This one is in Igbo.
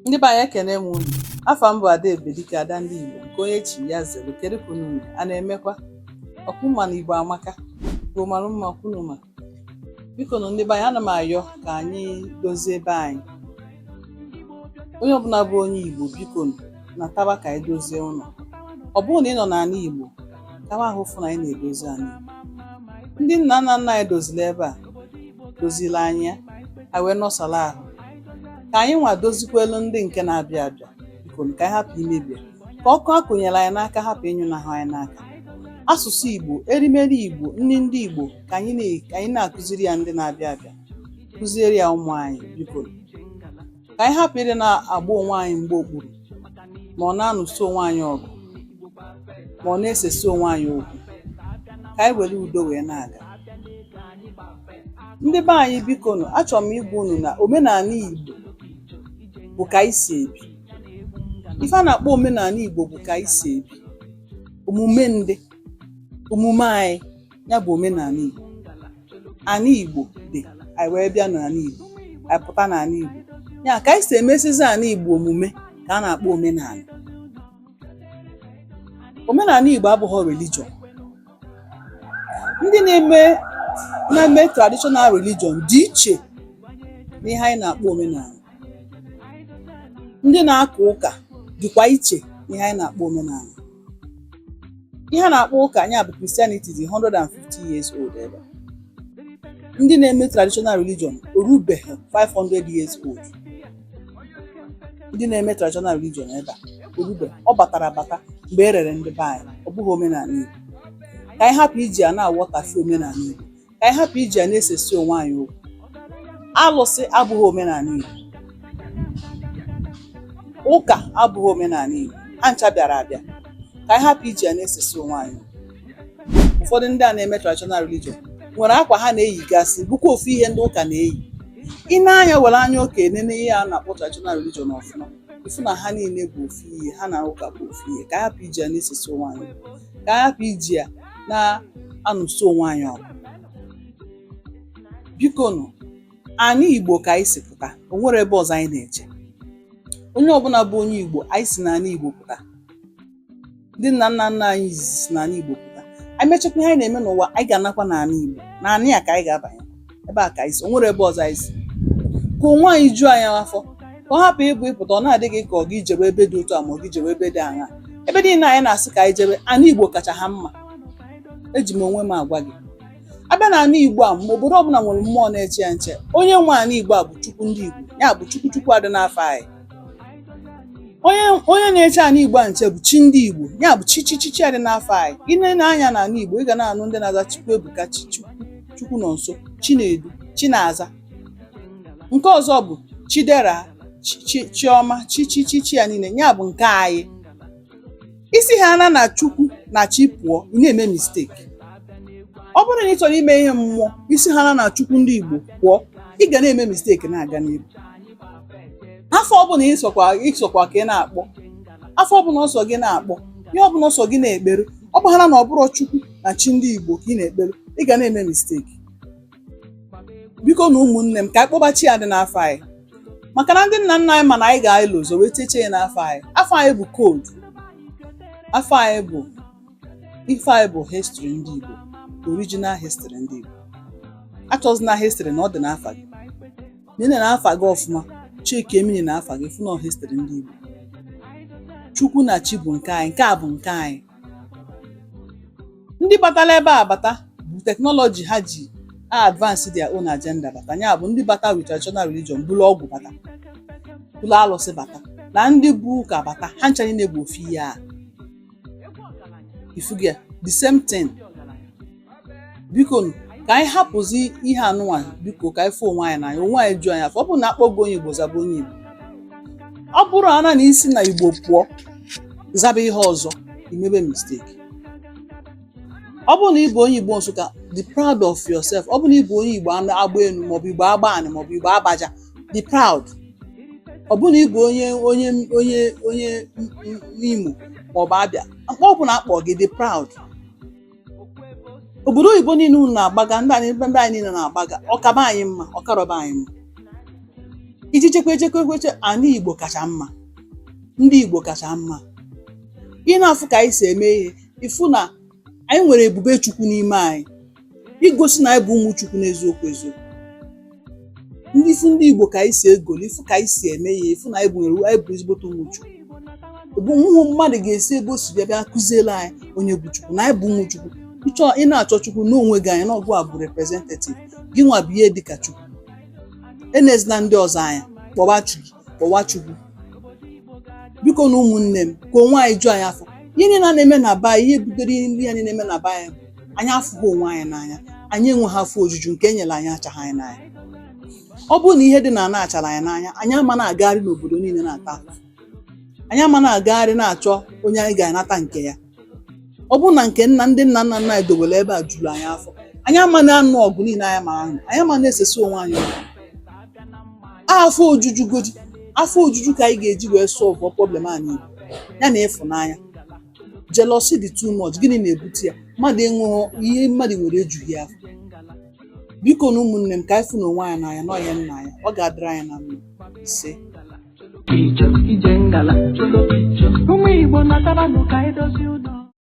Ndị be anyị, ekene m unu. Afa m bụ Ada Ebubedike, ada ndị Igbo. Nke onye chi ya zere. Kedu ka unu mere? A na-emekwa ọkụ ma na Igbo amaka. Igbo mara mma, ọkwụnụ ma. Biko nụ, ndị be anyị, ana m ayọ ka anyị dozie ebe anyị. Onye ọbụla bụ onye Igbo, biko nụ, nataba ka anyị dozie ụlọ. Ọ bụrụ na ị nọ n'ala Igbo, kawa ahụ fụ na anyị na-edozi ala Igbo. Ndị nna nna nna anyị doziri ebe a, doziri anyị ya, anyị wee nọsala ahụ. Ka anyị nwa dozikwelu ndị nke na-abịa abịa. Biko, ka anyị hapụ imebi ya, ka ọkụ a kụnyere anyị n'aka hapụ ịnyụnahụ anyị n'aka. Asụsụ Igbo, erimeri Igbo, nri ndị Igbo, ka anyị na-akụziri ya ndị na-abịa abịa, kụziere ya ụmụ anyị. Biko, ka anyị hapụ ịdị na-agba onwe anyị mgbe okpuru, ma ọ na-anụso onwe anyị ọgụ, ma ọ na-esesi onwe anyị okwu. Ka anyị were udo wee na-aga. Ndị be anyị, biko nụ, achọrọ m ịgwa unu na omenala Igbo bụ ka anyị si ebi. Ife a na-akpọ omenala Igbo bụ ka anyị si ebi, omume ndị omume anyị, ya bụ omenala Igbo. Ana Igbo dị, anyị wee bịa n'ala Igbo, anyị pụta n'ala Igbo, ya ka anyị si emesizi ala Igbo omume ka a na-akpọ omenala. Omenala Igbo abụghị religion. Ndị na-eme traditional religion dị iche n'ihe anyị na-akpọ omenala. Ndị na-aka ụka dịkwa iche n'ihe anyị na-akpọ omenala. Ihe a na-akpọ ụka anya bụ Christianity dị 150 years old ebe a. Ndị na-eme traditional religion orubeghị 500 years old. Ndị na-eme traditional religion ebe a orubeghị. Ọ batara abata mgbe e rere ndị be anyị. Ọ bụghị omenala Igbo. Ka anyị hapụ iji ya na-aghọtafe omenala Igbo, ka anyị hapụ iji ya na-esesi onwe anyị okwu. Alụsị abụghị omenala Igbo, ụka abụghị omenala Igbo. Ha ncha bịara abịa. Ka anyị hapụ iji ya na-esesi onwe anyị okwu. Ụfọdụ ndị a na-eme traditional religion nwere akwa ha na-eyigasị, bụkwa ofu ihe ndị ụka na-eyi. Ị na-anya were anya oke nene ihe a na-akpọ traditional religion ọfụma, ịfụ na ha niile bụ ofu ihe, ha na ụka bụ ofu ihe. Ka anyị hapụ iji ya na-esesi onwe anyị okwu, ka anyị hapụ iji ya na-anụso onwe anyị ọgụ. Biko nụ, anyị Igbo, ka anyị si pụta, o nwere ebe ọzọ anyị na-eje. Onye ọbụla bụ onye Igbo, anyị si n'ala Igbo pụta. Ndị nna nna nna anyị izizi si n'ala Igbo pụta. Anyị mechakwa ihe anyị na-eme n'ụwa, anyị ga-anakwa n'ala Igbo. N'ala ya ka anyị ga-abanye. Ebe a ka anyị si, o nwere ebe ọzọ anyị si. Ka onwe anyị juo anyị afọ, ka ọ hapụ ịbụ ịpụta, ọ na-adị gị ka ọ gị jebe ebe dị otu a, ma ọ gị jebe ebe dị aṅa. Ebe niile anyị na-asị ka anyị jebe, ala Igbo kacha ha mma. Eji m onwe m agwa gị, abịa n'ala Igbo a, ma obodo ọbụla nwere mmụọ na-eche ya nche. Onye nwe ala Igbo a bụ Chukwu ndị Igbo, ya bụ Chukwu. Chukwu adị n'afọ anyị. Onye na-eche ala Igbo a nche bụ chi ndị Igbo, ya bụ chi chi chi chi adị n'afọ anyị. Ị na anya n'ala Igbo, ị ga na-anụ ndị na-aza Chukwu Ebuka, Chi Chukwu, Chukwu nọ nso, Chinedu, Chinaza. Nke ọzọ bụ Chidera, Chi Chiọma, chi chi chi chi ya niile, ya bụ nke anyị. Isi ha na na Chukwu na chi pụọ, ị na-eme mistake. Ọ bụrụ na ị chọrọ ime ihe mmụọ, isi ha na na Chukwu ndị Igbo pụọ, ị ga na-eme mistake na-aga n'ihu. Afọ ọbụla ịsọkwa ka ị na-akpọ, afọ ọbụla ọsọ gị na-akpọ, ihe ọbụla ọsọ gị na-ekpere, ọ bụghara na ọ bụrụ Chukwu na chi ndị Igbo ka ị na-ekpere, ị ga na-eme mistake. Biko na ụmụnne m, ka anyị kpọba chi ya dị n'afọ anyị, maka na ndị nna nna anyị ma na anyị ga-elo ụzọ wee techie ya n'afọ anyị. Afọ anyị bụ code, afọ anyị bụ ife anyị bụ history ndị Igbo, original history ndị Igbo. Achọzina history na ọ dị n'afa gị. Nene na afa gị ọfụma, cheki emini na afa gị, fụ na history ndị Igbo. Chukwu na chi bụ nke anyị, nke a bụ nke anyị. Ndị batara ebe a bata bụ technology ha ji a advance their own agenda bata, ya bụ ndị bata with traditional religion, bụrụ ọgwụ bata, bụrụ alụsị bata, na ndị bụ ụka bata, ha ncha niile bụ ofu ihe a. Ifugi ya, the same thing. Biko nụ, ka anyị hapụzi ihe anụnwa. Biko, ka anyị fụ onwe anyị n'anya, onwe anyị ju anyị afọ. Ọ bụrụ na akpọ gị onye Igbo, zaba onye Igbo. Ọ bụrụ ana na isi na Igbo pụọ zaba ihe ọzọ, imebe mistake. Ọ bụrụ na ị bụ onye Igbo Nsụka, be proud of yourself. Ọ bụrụ na ị bụ onye Igbo agba enu, maọbụ Igbo agba anị, maọbụ Igbo abaja, be proud. Ọ bụrụ na ị bụ onye Imo maọbụ Abịa, mkpọ ọ bụla akpọ gị, dị proud. Obodo oyibo niile unu na-agbaga, ndị anyị, ndị anyị niile na-agbaga, ọkaba anyị mma, ọkarọba anyị mma. Iji chekwa echekwa ekweche, ana Igbo kacha mma, ndị Igbo kacha mma. Ị na-afụ ka anyị si eme ihe, ịfụ na anyị nwere ebube Chukwu n'ime anyị, igosi na anyị bụ ụmụ Chukwu n'eziokwu eziokwu. Ndị ifu ndị Igbo ka anyị si egoli, ịfụ ka anyị si eme ihe, ịfụ na anyị bụ ezigbote ụmụ Chukwu. Bụ ụmụ mmadụ ga-esi ebe o si bịa bịa kụziere anyị onye bụ Chukwu, na anyị bụ ụmụ Chukwu. Ịchọ ị na-achọ Chukwu n'onwe gị anya, na ọgụ a bụ representative gị nwa bụ ihe dịka Chukwu. Enezina ndị ọzọ anya, kpọwa Chukwu, kpọwa Chukwu. Biko na ụmụnne m, ka onwe anyị ju anyị afọ. Ihe niile a na-eme na be anyị, ihe bidoro ihe ndị anyị na-eme na be anyị bụ anyị afụghị onwe anyị n'anya, anyị enweghị afọ ojuju nke e nyere anyị achaghị anyị n'anya. Ọ bụrụ na ihe dị na ana achara anyị n'anya, anyị ama na-agagharị n'obodo niile na-ata afụfụ, anyị ama na-agagharị na-achọ onye anyị ga-anata nke ya. Ọ bụrụ na nke nna ndị nna nna nna anyị dowere ebe a juru anyị afọ, anyị ama na-anụ ọgụ niile anyị mara anụ, anyị ama na-esesi onwe anyị ọgụ. Afọ ojuju godi, afọ ojuju ka anyị ga-eji wee solve problem anyị Igbo, ya na ịfụnanya. Jealousy dị too much. Gịnị na-ebute ya? Mmadụ enweghị ihe mmadụ nwere ejughị afọ. Biko na ụmụnne m, ka anyị fụ na onwe anyị n'anya na ọhịa nna anyị, ọ ga-adịrị anyị na mma. Ise. Ije ije ngala, ụmụ Igbo, natabanụ ka anyị dozie ụlọ.